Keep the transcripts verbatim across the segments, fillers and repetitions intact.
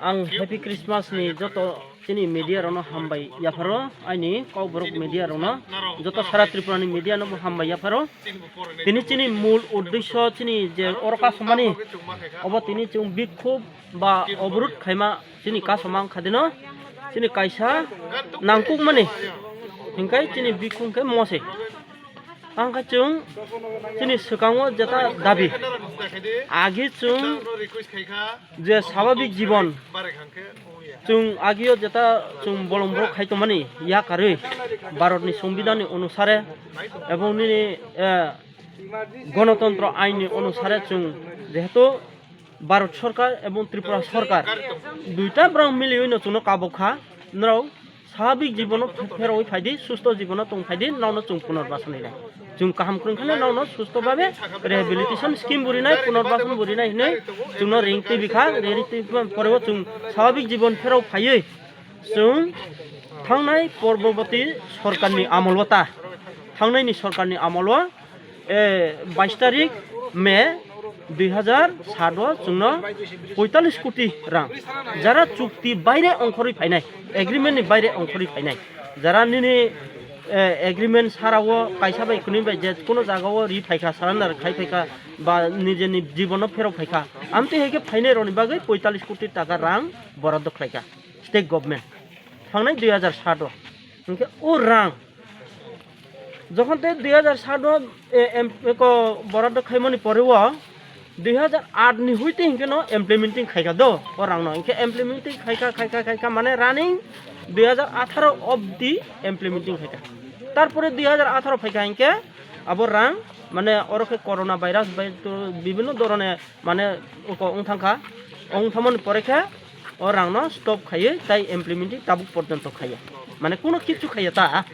Ang Happy Christmas ni joto chini media rokno hambai yapharo, aini Kokborok media rokno, joto sara Tripura ni media no bo hambai yapharo. Tini chini mul uddesyo chini je oro kasomani, obo tini chwng bikhub ba obrut khaima chini kasoma wngkha dino, chini kaisa nangkukmani hinkai chini bikhub khe mose. Ang kha chwng chini swkango jeta dabi. Agi chwng je swabhabik jibon, chwng agio jeta chwng bolong borok khai tongmani yakarwi Bharatni Songbidanni onusare ebong nini, eh, Gonotontro ainni onusare chwng jehetu Bharat Sorkar ebong Tripura Sorkar duita borok miliwi no chwngno kabok kha, norok swabhabik jibono phe-, pherogwi phaidi, susto jibono tong phaidi, nono chwng punorbasoni nai. Chwng kaham kwrwng kheno nono susto babe rehabilitation scheme bo rinai, punorbasoni bo rinai hinwi chwngno ring twi bikha, ring twi bikha poreo chwng swabhabik jibon pherok phaiwi chwng thangnai porboboti sorkarni amolo ta, thangnaini sorkarni amolo, eh, bais tarik May dui hazar sat o chwngno poitalis koti rang, jara chukti baire ongkhorwi phainai, agreement ni baire ongkhorwi phainai, jara nini, eh, agreement sara o kaisa bai kwnwi bai je kuno jaga o ri phaikha, surrender khai phaikha, ba nijeni jibono pherok phaikha, amtwi hai khe phainai rokni bagwi poitalis koti taka rang boroddo khlaikha state government thangnai dui hazar sat o. Hinkhe o rang jokhon tei dui hazar sat o, e, em, eko boroddo khaimani pore o dui hazar aat ni huite hinkhe no implementing khaikha do o rang no. Hinkhe implementing khaikha, khaikha, khaikha mane running dui hazar atharo obdi implementing khaikha. Tarpore dui hazar atharo phaikha hinkhe abo rang mane oro khe corona virus bai to bibhinno dhoroner mane oko wng thangkha, wng thangmani pore khe o rangno stop khaiwi tai implementing tabuk porjonto khaiya, mane kuno kichu khaiya ta,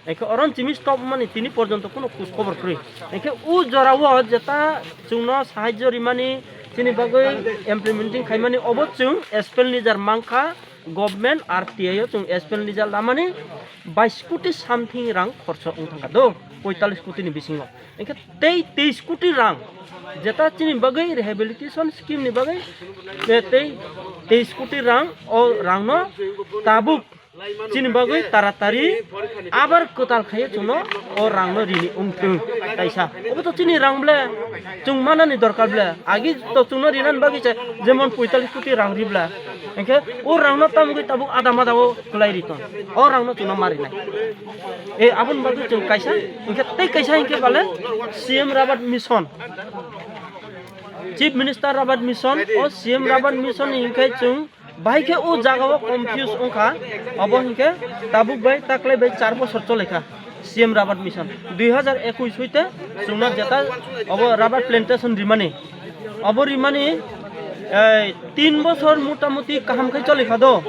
hinkhe oron chimi stop mani tini porjonto kuno khoj khobor kwrwi, hinkhe o jorao jeta chwngno sahajyo rimani chini bagwi implementing khaimani obo chwng expenditure mankha, government R T I o chwng expenditure lamani bais koti something rang khorcho wng thangkha do, poitalis koti ni bisingo. Hinkhe tei teis koti rang, jeta chini bagwi rehabilitation scheme ni bagwi, eh, tei teis koti rang, o rangno tabuk chini bagwi taratari abar kwtal khaiwi chwngno o rangno rini wngthwng kaisa. Obo to chini rang ble, chwng manani dorkar ble, agi to chwngno rinani bagwi se jemon poitalis koti rang ri ble. Hinkhe o rangno tamgwi tabuk ada mada o kwlai ri tong. O rangno chwngno ma rinai. E, aboni bagwi chwng kaisa, hinkhe tei kaisa hinkhe bale C M Rabat Mission. Chief Minister Rabat Mission, o C M Rabat Mission ni hinkhe chwng bahai khe o jaga o confuse wngkha, obo hinkhe tabuk bai taklai bai char bosor cholaikha C M Rabat Mission. Dui hazar ekush hoite chwngno jeta obo rubber plantation rimani. Obo rimani, eh, tin bosor motamuti kaham khe choli kha do.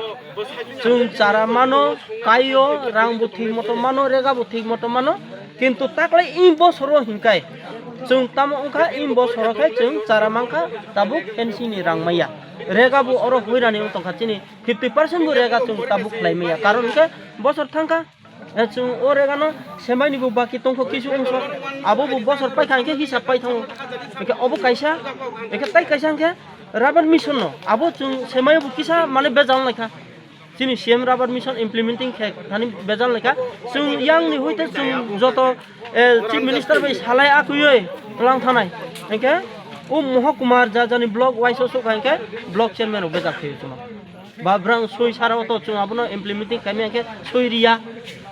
Chwng chara mano, kaio, rang bo thik moto mano, rega bo thik moto mano. Kintu taklai i bosoro hinkai chwng tamo wngkha, i bosoro khe chwng chara mankha, tabuk fencing ni rang maya. Rega bo oro huirani wng tongkha chini fifty percent bo rega chwng tabuk khlai maya. Karon khe bosor thangkha, eh, chwng o rega no semaini bo baki tongkho kisu wngso. Abo bo bosor paikha hinkhe hisab pai thango. Hinkhe obo kaisa, hinkhe tai kaisa hinkhe rubber mission no abo chwng semaio bo kisa mane bejal naikha. Chini C M Rubber Mission implementing khe thani bejal naikha. Chwng yang ni hoite chwng joto, eh, Chief Minister bai salai akuyoi tlang thanai. Hinkhe o Moha Kumar ja jani block wise o sokha hinkhe block chairman rok bejal khaio chwngno. Ba brang soi sara o to chwng abono implementing khaimaya hinkhe soi riya,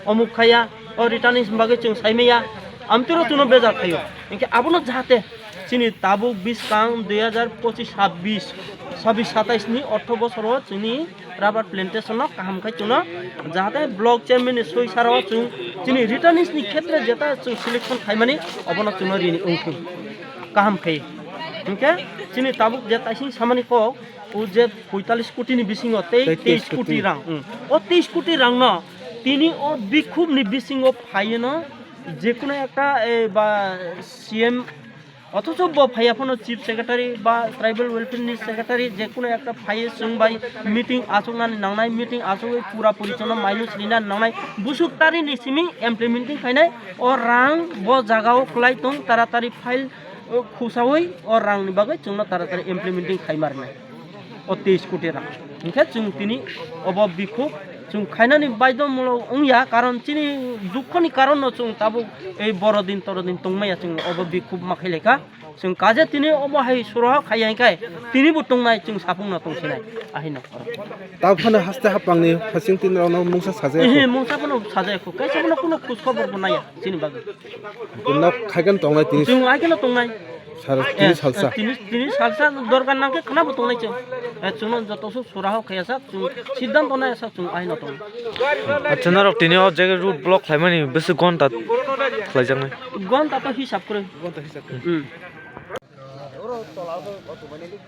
omuk khaya, o returns bagwi chwng saimaya. Amtwiro chwngno bejal khaio. Hinkhe abono jahate chini tabuk biskang dui hazar pochis sabbish, sabbish satais ni ortho bosoro chini rubber plantation no kaham khai chwngno, jahate block chairman ni soi sara o chwng chini returns ni khetre jeta chwng selection khaimani obono chwngno rini wngthung kaham khai. Hinkhe chini tabuk je taising samani kok o je poitalis koti ni bisingo tei Tei teis teis koti koti. rang, hmm. O teis koti rang no tini o bikhub ni bisingo phaiyo no jekunu ekta, eh, ba C M Othocho bo phaiya phano chief secretary ba tribal welfare ni secretary je kunu ekta phaiye chwng bai meeting achuknani nangnai, meeting achugwi pura puri chwngno mainwi sinina nangnai, busuk tari ni simi implementing khainai, o rang bo jaga o kwlai tong taratari file, o, khusawi o rang ni bagwi chwngno taratari implementing khai marnai. O teis koti rang. Hingke chwng tini obo bikhuk chwng khainani baidhomulok wngya, karon chini dukhoni karonno chwng tabuk ei borodin torodin tongmaya, chwng obo bikhuk ma khailai kha. Chwng kaje tini omo hai suraha khaiya hingkai tini bo tongnai, chwng sapungno tongsinai ahino. Tabo phano haste hapangni phasing tini rokno mungsa sajaya. Ehe, mungsa phano sajaya kho. Kaisa phano kuno khoj khobor bo naya chini bagwi. Nok khaikan tongnai tini. Chwng aikeno tongnai. Sal-, tini salsa. Tini, tini salsa dorkar nangkhe khna bo tongnai chwng. Eh, chwngno joto su suraha khaiya sak, chwng siddhanto naya sak, chwng ahino tongnai. Acha, norok tini o jaga road block khlaimani bwswk gonta khlaijaknai? Gonta to hisab kwrwi. Gonta hisab kwrwi. Hmm. Oro tola o to mane ni.